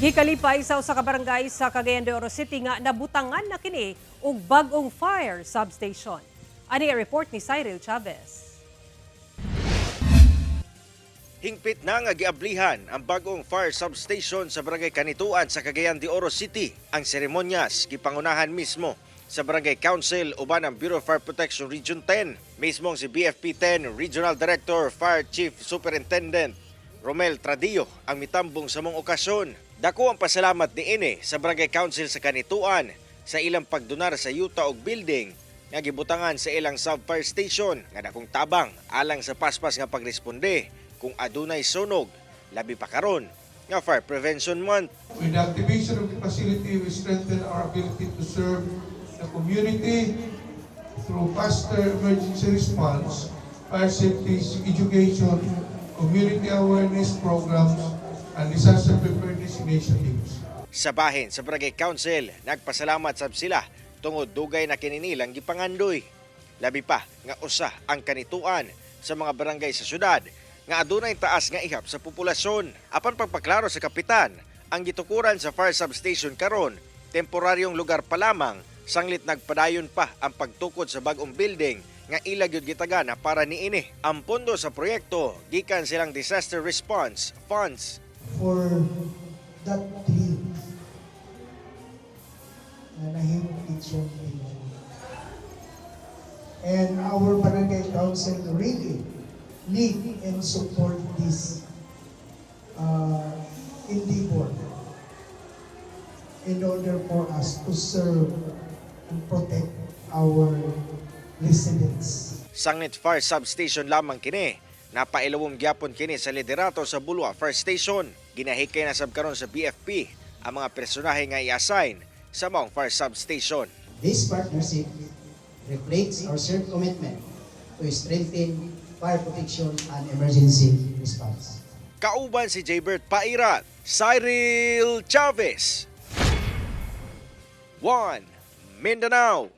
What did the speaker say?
Gikalipay sa usa ka barangay sa Cagayan de Oro City nga nabutangan na kini og bag-ong fire substation. Ani ang report ni Cyril Chavez. Hingpit na nga giablihan ang bagong fire substation sa Barangay Canitoan sa Cagayan de Oro City. Ang seremonyas gipangunahan mismo sa Barangay Council uban ang Bureau of Fire Protection Region 10. Mismong si BFP 10 Regional Director Fire Chief Superintendent Romel Tradio ang mitambong sa maong okasyon. Dako ang pasalamat niini sa Barangay Council sa Canitoan sa ilang pagdonar sa yuta og building nga gibutangan sa ilang sub-fire station nga dakong tabang alang sa paspas nga pagresponde kung adunay sunog, labi pa karon nga Fire Prevention Month. With the activation of the facility, we strengthen our ability to serve the community through faster emergency response, fire safety education, community awareness programs, and disaster preparedness initiatives. Sa bahin sa Barangay Council, nagpasalamat sab sila tungod dugay na kini nilang gipangandoy. Labi pa nga usa ang Canitoan sa mga barangay sa syudad nga adunay taas nga ihap sa populasyon. Apan pagpaklaro sa kapitan, ang gitukuran sa fire substation karon temporaryong lugar pa lamang sanglit nagpadayon pa ang pagtukod sa bag-ong building nga ila gyud gitagana para niini. Ang pondo sa proyekto gikan silang disaster response funds. For that dream na nahimo siyang tinuod. And our barangay council really lead and support this endeavor in order for us to serve and protect our residents. Sanglit Fire Substation lamang kini. Napailawom gyapon kini sa liderato sa Bulua Fire Station. Ginahikay na sab karon sa BFP ang mga personahe nga i-assign sa maong fire substation. This partnership reflects our shared commitment to strengthen fire protection and emergency response. Kauban si Jaybert Pairat, Cyril Chavez. 1 Mindanao.